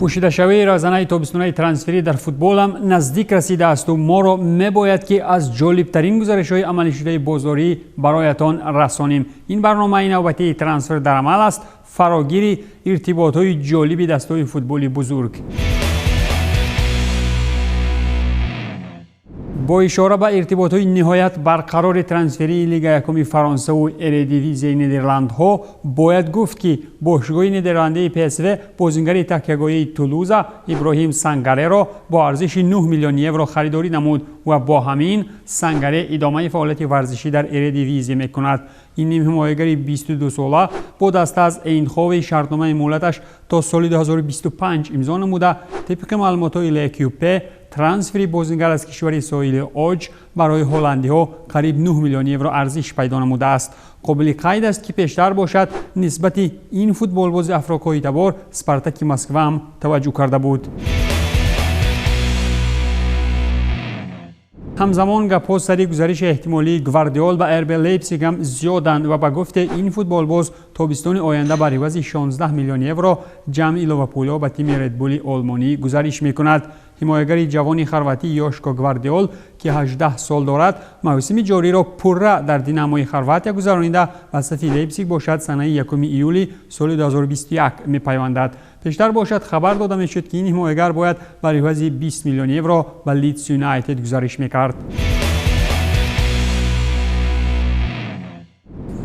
Пӯшидашавии разанаи тобистонаи трансферӣ дар футболам наздик расидаасту моро мебояд, ки аз ҷолибтарин гузаришҳои амалишудаи бозорӣ бароятон расонем. Ин барномаи навбатии «Трансфер дар амал» аст, фарогири иртиботҳои ҷолиби дастаҳои футболи бузург. Бо ишора ба иртиботҳои ниҳоят барқарори трансферии Лига якуми Фаронсаву Эредивизияи Нидерландҳо бояд гуфт, ки бошгоҳи нидерландии ПСВ бозингари такягоҳии Тулуза Иброҳим Сангареро бо арзиши 9 миллион евро харидорӣ намуд ва бо ҳамин Сангаре идомаи фаъолияти варзишӣ дар Эредивизия мекунад. Ин нимҳимоягари 22сола бо даста аз Эйнхови шартномаи муҳлаташ то соли 2025 имзо намуда. Тибқи маълумотҳои Лекюпе, трансфери бозингар аз кишвари соҳили Оҷ барои ҳолландиҳо қариб 9 миллион евро арзиш пайдо намудааст. Қобили қайд аст, ки пештар бошад нисбати ин футболбози афрокоитабор Спартаки Москва ҳам таваҷҷӯҳ карда буд. Ҳамзамон гапҳо сари гузариши эҳтимолии Гвардиол ба РБ Лейпсиг ҳам зиёданд ва ба гуфте ин футболбоз тобистони оянда бар ивази 16 миллион евро ҷамъи иловапулиҳо ба тими Редбули олмонӣ гузариш мекунад. Ҳимоягари ҷавони хорватӣ Ёшко Гвардиол, ки 18 сол дорад, мавсими ҷориро пурра дар Динамои Хорватия гузаронида ва сафи Лейпсиг бошад санаи 1 июли соли 2021 мепайвандад. Пештар бошад хабар дода мешуд, ки ин ҳимоягар бояд бар ивази 20 миллион евро ба Лидс Юнайтед гузариш мекард.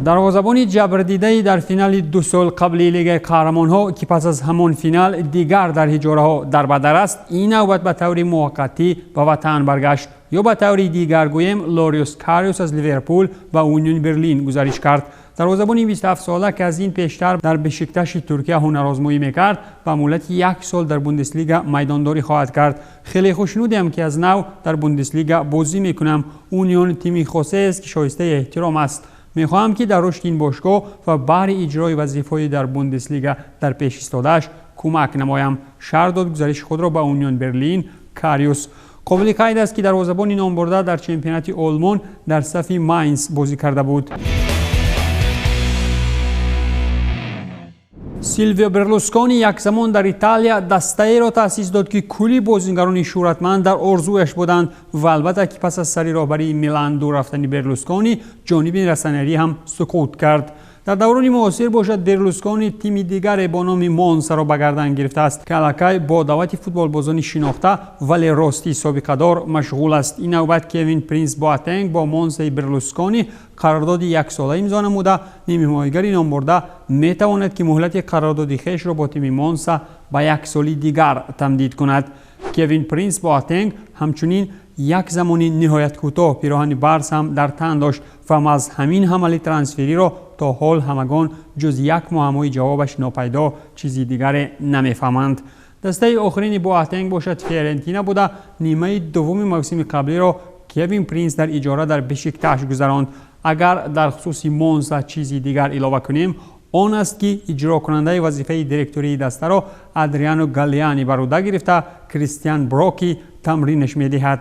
Дарвозабони ҷабрдидаи дар финали 2 сол қабли Лигаи қаҳрамонҳо, ки пас аз ҳамон финал дигар дар ҳиҷораҳо дарбадар аст, ин навбат ба таври муваққатӣ ба ватан баргашт. Ё ба таври дигар гӯем, Лориус Кариус аз Ливерпул ба Унион Берлин гузариш кард. Дарвозабони 27сола, ки аз ин пештар дар Бешикташи Туркия ҳунарозмоӣ мекард, ба муҳлати як сол дар Бундеслига майдондорӣ хоҳад кард. Хеле хушнудем, ки аз нав дар Бундеслига бозӣ мекунам. Унион тими хосеест, ки шоистаи эҳтиром аст. Мехоҳам, ки дар рушди ин бошгоҳ ва баҳри иҷрои вазифаҳои дар Бундеслига дар пеш истодааш кӯмак намоям, шарҳ дод гузариши худро ба Унион Берлин Кариус. Қобили қайд аст, ки дарвозабони номбурда дар чемпионати Олмон дар сафи Майнс бозӣ карда буд. Силвио Берлускони якзамон дар Италия дастаеро таъсис дод, ки кулли бозингарони шӯҳратманд дар орзуяш буданд ва албатта, ки пас аз сари роҳбарии Милан дур рафтани Берлускони ҷониби расанарӣ ҳам суқут кард. Дар даврони муосир бошад Берлускони тими дигаре бо номи Монсаро ба гардан гирифтааст, ки аллакай бо даъвати футболбозони шинохта, вале ростӣ собиқадор машғул аст. Ин навбат Кевин Принс Боатенг бо Монсаи Берлускони қарордоди яксола имзо намуда. Нимҳимоягари номбурда метавонад, ки муҳлати қарордоди хешро бо тими Монса ба як соли дигар тамдид кунад. Кевин Принс Боатенг ҳамчунин як замони ниҳоят кӯтоҳ пироҳани барс ҳам дар тан дошт ва аз ҳамин ҳамали трансфериро то ҳол ҳамагон ҷуз як муаммои ҷавобаш нопайдо чизи дигаре намефаҳманд. Дастаи охирини Боатенг бошад Фиорентина буда. Нимаи дуввуми мавсими қаблиро Кевин Принс дар иҷора дар Бешикташ гузаронд. Агар дар хусуси Монса чизи дигар илова кунем, он аст, ки иҷрокунандаи вазифаи директории дастаро Адриано Галлиани бар ӯҳда гирифта, Кристиан Броки тамринаш медиҳад.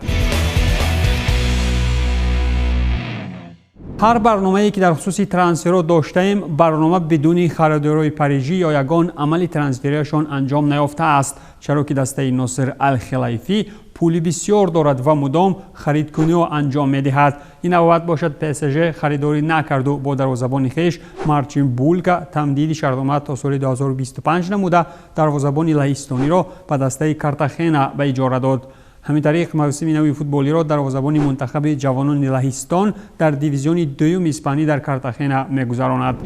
Ҳар барномае, ки дар хусуси трансферҳо доштаем, барнома бидуни харидорои парижӣ ё ягон амали трансфериашон анҷом наёфтааст, чаро ки дастаи Носир Алхилайфӣ пули бисёр дорад ва мудом харидкуниҳо анҷом медиҳад. Ин навбат бошад ПСЖ харидорӣ накарду бо дарвозабони хеш Марчин Булка тамдиди шартнома то соли 2025 намуда, дарвозабони лаҳистониро ба дастаи Картахена ба иҷора дод. Ҳамин тариқ мавсими нави футболиро дарвозабони мунтахаби ҷавонони Лаҳистон дар дивизиони дуюми испанӣ дар Картахена мегузаронад.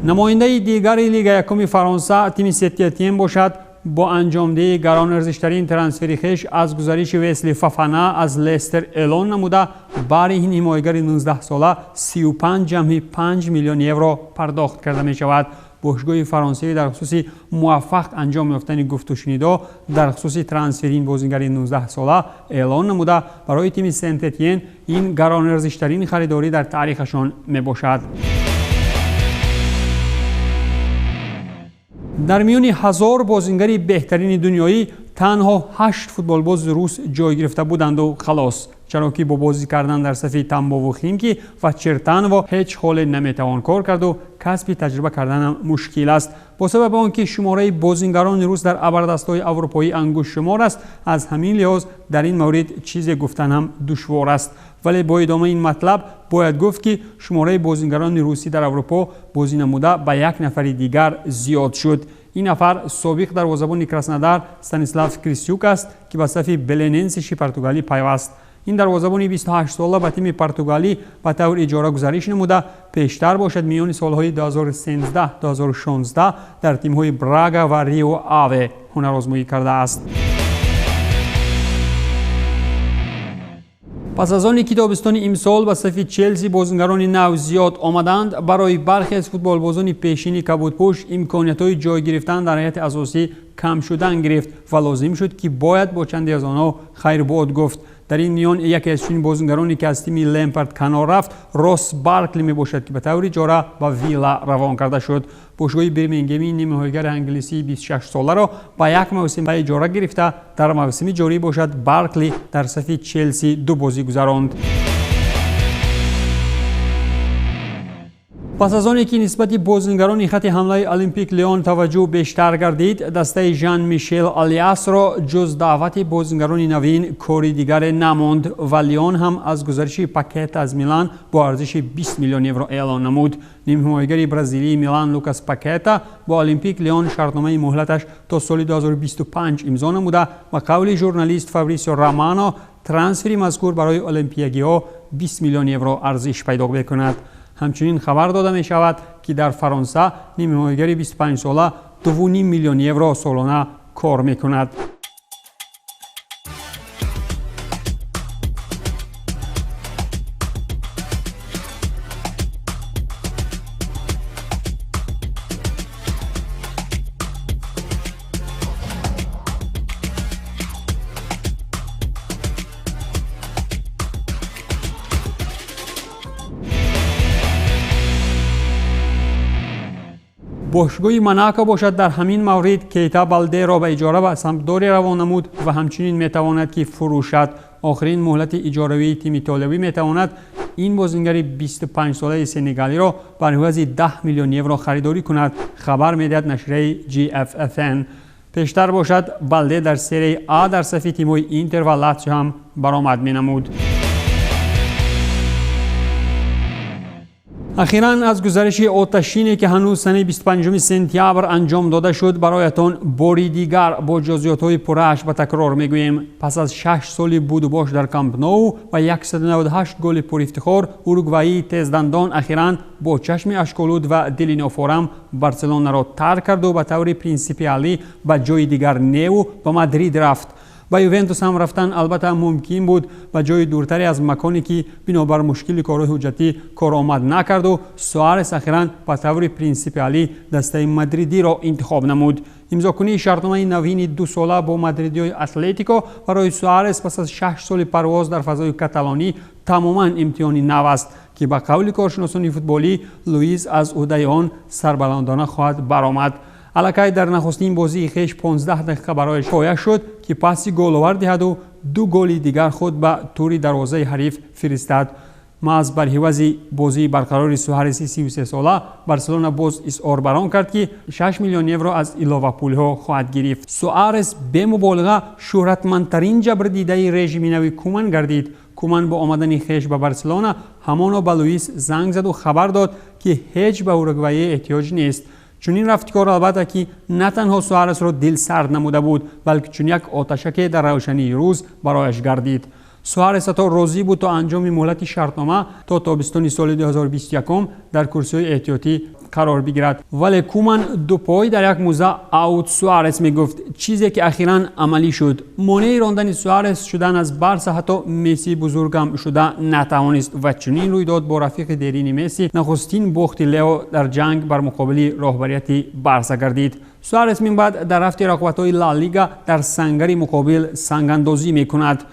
Намояндаи дигари Лига якуми Фаронса тими Сетиетиен бошад бо анҷомдиҳии гаронарзиштарин трансфери хеш аз гузариши Весли Фафана аз Лестер эълон намуда, баҳри ин ҳимоягари 19сола 35,5 миллион евро пардохт карда мешавад. Бошгоҳи фаронсавӣ дар хусуси муваффақ анҷом ёфтани гуфтушунидҳо дар хусуси трансфери ин бозингари 19сола эълон намуда, барои тими Сент-Этиен ин гаронарзиштарин харидорӣ дар таърихашон мебошад. Дар миёни 1000 бозингари беҳтарини дунёӣ танҳо 8 футболбози рус ҷой гирифта буданду халос, чаро ки бо бозӣ кардан дар сафи Тамбову Химки ва Чертаново ҳеҷ ҳоле наметавон кор карду касби таҷриба карданам мушкил аст. Бо сабаби он ки шумораи бозингарони рус дар абардастҳои аврупоӣ ангуштшумор аст, аз ҳамин лиҳоз дар ин маврид чизе гуфтан ҳам душвор аст. Вале бо идомаи ин матлаб бояд гуфт, ки шумораи бозингарони русӣ дар Аврупо бозӣ намуда ба як нафари дигар зиёд шуд. Ин нафар собиқ дарвозабони Краснодар Станислав Крисюк аст, ки ба сафи Белененсиши Португалӣ пайваст. Ин дарвозабони 28сола ба тими Португалӣ ба таври иҷора гузариш намуда, пештар бошад миёни солҳои 2013-2016 дар тимҳои Брага ва Рио Аве ҳунарозмоӣ кардааст. Пас аз оне ки тобистони имсол ба сафи Челси бозингарони нав зиёд омаданд, барои бархе аз футболбозони пешини кабудпӯш имкониятҳои ҷой гирифтан дар ҳайати асосӣ кам шудан гирифт ва лозим шуд, ки бояд бо чанде аз онҳо хайрбод гуфт. Дар ин миён яке аз чунин бозингароне, ки аз тими Лемпард канор рафт, Росс Баркли мебошад, ки ба таври иҷора ба Вилла равон карда шуд. Бошгоҳи Бирмингеми нимҳоягари англисии 26соларо ба як мавсим ба иҷора гирифта, дар мавсими ҷорӣ бошад Баркли дар сафи Челси 2 бозӣ гузаронд. Пас аз оне ки нисбати бозингарони хати ҳамлаи Олимпик Леон таваҷҷӯҳ бештар гардид, дастаи Жан Мишел Алиасро ҷуз даъвати бозингарони навин кори дигаре намонд ва Леон ҳам аз гузариши Пакета аз Милан бо арзиши 20 миллион евро эълон намуд. Нимҳимоягари бразилии Милан Лукас Пакета бо Олимпик Леон шартномаи муҳлаташ то соли 2025 имзо намуда ва қавли журналист Фабрисио Романо трансфери мазкур барои олимпиягиҳо 20 миллион евро арзиш пайдо мекунад. Ҳамчунин хабар дода мешавад, ки дар Фаронса нимҳимоягари 25сола 2,5 миллион евро солона кор мекунад. Бошгоҳи Монако бошад дар ҳамин маврид Кейта Балдеро ба иҷора ба Сампдория равон намуд ва ҳамчунин метавонад, ки фурӯшад. Охирин муҳлати иҷоравии тими итолиявӣ метавонад ин бозингари 25солаи сенегалиро бар ивази 10 миллион евро харидорӣ кунад, хабар медиҳад нашрияи GFFN. Пештар бошад Балде дар серияи А дар сафи тимҳои Интер ва Латсио ҳам баромад менамуд. Ахиран аз гузариши оташине, ки ҳанӯз санаи 25 сентябр анҷом дода шуд, бароятон бори дигар бо ҷузъиётҳои пуррааш ба такрор мегӯем. Пас аз 6 соли будубош дар Камп Ноу ва 198 голи пурифтихор, уругваии тездандон ахиран бо чашми ашколуд ва дили нофорам Барселонаро тарк карду ба таври принсипиалӣ ба ҷои дигар неву ба Мадрид рафт. Ба Ювентус ҳам рафтан албатта мумкин буд, ба ҷои дуртаре аз маконе, ки бинобар мушкили корҳои ҳуҷҷатӣ коромад накарду Суарес ахиран ба таври принсипиалӣ дастаи мадридиро интихоб намуд. Имзокунии шартномаи навини 2сола бо мадридиёи Атлетико барои Суарес пас аз 6 соли парвоз дар фазои каталонӣ тамоман имтиҳони нав аст, ки ба қавли коршиносони футболӣ Луиз аз ӯҳдаи он сарбаландона хоҳад баромад. Аллакай дар нахустин бозии хеш 15 дақиқа барояш кифоя шуд, ки паси головар диҳаду 2 голи дигар худ ба тури дарвозаи ҳариф фиристад. Маҳз бар ҳивази бозии барқарори Суареси 33сола Барселона боз изҳор барон кард, ки 6 миллион евро аз иловапулҳо хоҳад гирифт. Суарес бемуболиға шӯҳратмандтарин ҷабрдидаи режими нави Куман гардид. Куман бо омадани хеш ба Барселона ҳамоно ба Луис занг заду хабар дод, ки ҳеҷ ба уругвайе эҳтиёҷ нест. Чунин рафткор албатта ки на танҳо Суаресро дилсард намуда буд, балки чун як оташаке дар равшании рӯз барояш гардид. Суарес ҳатто розӣ буд то анҷоми муҳлати шартнома то тобистони соли 2021 дар курсиҳои эҳтиётӣ қарор бигирад. Вале Куман дупой дар як муза аут Суарес мегуфт, чизе ки ахиран амалӣ шуд. Монеи рондани Суарес шудан аз Барса ҳатто Месси бузургам шуда натавонист ва чунин рӯйдод бо рафиқи дерини Месси нахустин бохти Лео дар ҷанг бар муқобили роҳбарияти Барса гардид. Суарес минбаъд дар рафти рақобатҳои Ла Лига дар сангари муқобил сангандозӣ мекунад.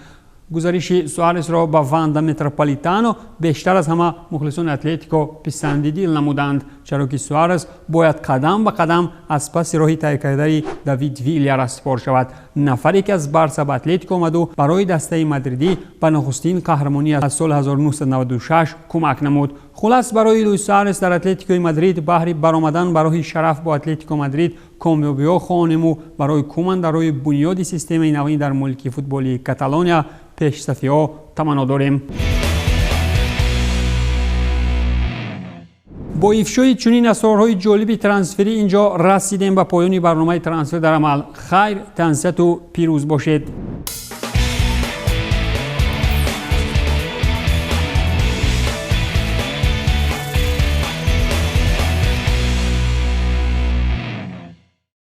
Гузариши Суаресро ба Ванда Метрополитано бештар аз ҳама мухлисони Атлетико писандидил намуданд, чаро ки Суарес бояд қадам ба қадам аз паси роҳи тай кардаи Давид Вилия расипор шавад, нафаре ки аз Барса ба Атлетико омаду барои дастаи мадридӣ ба нахустин қаҳрамонӣ аз соли 1996 кӯмак намуд. Хулас, барои Луис Суарес дар Атлетикои Мадрид баҳри баромадан ба роҳи шараф бо Атлетико Мадрид комёбиҳо хоҳонему барои Куман дар роҳи бунёди системаи навин дар мулки футболи Каталония пешсафиҳо таманно дорем. Бо ифшои чунин асрорҳои ҷолиби трансферӣ ин ҷо расидем ба поёни барномаи «Трансфер дар амал». Хайр, тансиҳату пирӯз бошед.